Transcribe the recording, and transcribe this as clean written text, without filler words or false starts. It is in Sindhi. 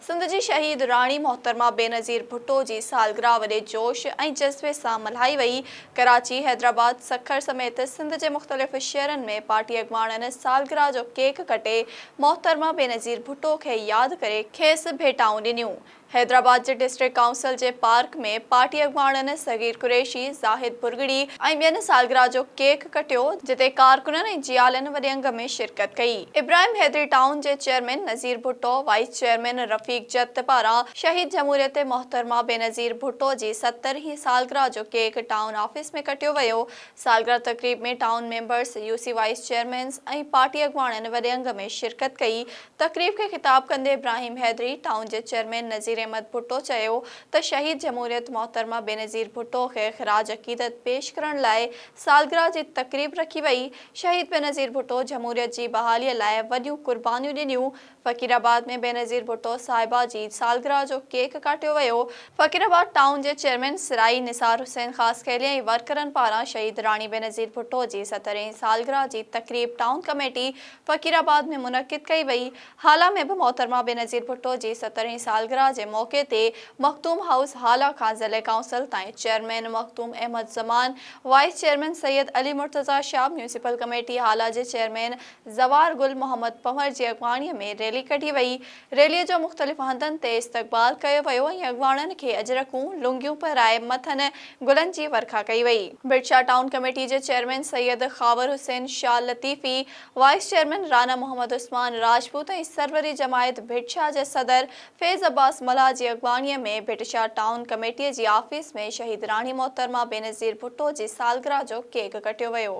سنڌ جي شهيد راڻي محترمه بينظير ڀٽو جي سالگرهه وڏي جوش ۽ جذبي سان ملهائي وئي، ڪراچي، حيدرآباد، سکر سميت سنڌ جي مختلف شهرن ۾ پارٽي اڳواڻن سالگرهه جو ڪيڪ ڪٽي محترمه بينظير ڀٽو کي ياد ڪري کيس ڀيٽائون ڏنيون. حيدرآباد جي ڊسٽرڪٽ ڪائونسل جي پارڪ ۾ پارٽي اڳواڻن صغير قريشي، زاهد ڀرڳڙي ۽ ٻين سالگرهه جو ڪيڪ ڪٽيو، جتي ڪارڪنن ۽ جيالن وڏي انگ ۾ شرڪت ڪئي. ابراهيم حيدري ٽائون جي chairman Nazir Bhutto, vice chairman Rafiq Jat پاران شهيد جمهوريت محترمه بينظير ڀٽو جي 70 هين سالگرهه جو ڪيڪ ٽائون آفيس ۾ ڪٽيو ويو. سالگرهه تقريب ۾ town members, U C vice chairmans ۽ party اڳواڻن وڏي انگ ۾ شرڪت ڪئي. تقريب کي خطاب ڪندي ابراهيم حيدري ٽائون جي چيئرمين نذير احمد ڀٽو چيو ته شهيد جمهوريت محترمه بينظير ڀٽو کي خراج عقيدت پيش ڪرڻ لاء سالگرهه جي تقريب رکي وئي، شهيد بينظير ڀٽو جمهوريت جي بحالي لاء وڏيون قربانيون ڏنيون، فقير آباد ۾ بينظير ڀٽو صاحبه جي سالگرهه جو ڪيڪ ڪاٽيو ويو، فقير آباد ٽائون جي چيئرمين سرائي نثار حسين خاصخيلي ۽ ورڪرن پاران شهيد راڻي بينظير ڀٽو جي 70 هين سالگرهه جي تقريب ٽائون ڪميٽي فقير آباد ۾ منعقد ڪئي وئي. هالا ۾ به محترمه بينظير ڀٽو جي 70 هين سالگرهه جي موقعي تي مخدوم هائوس هالا کان ضلعي ڪائونسل تائين chairman Makhdoom Ahmed Zaman, vice chairman Syed Ali Murtaza Shah, municipal committee Hala جي چيئرمين زوار گل محمد پنهور جي اڳواڻي ۾ ريلي ڪڍي وئي. ريلي جو مختلف هنڌن تي استقبال ڪيو ويو ۽ اڳواڻن کي اجرڪون، لنگيون پهرائي مٿن گلن جي ورکا ڪئي وئي. ڀٽشاهه ٽائون ڪميٽي جي chairman Syed Khawar Hussain Shah Latifi, vice chairman Rana Muhammad Usman Rajput ۽ Sarwari Jamaat Bhit Shah جي صدر فيض عباس ملاح جي اڳواڻي ۾ ڀٽشاهه ٽائون ڪميٽي جي آفيس ۾ شهيد راڻي محترمه بينظير ڀٽو جي سالگرهه جو ڪيڪ ڪٽيو ويو.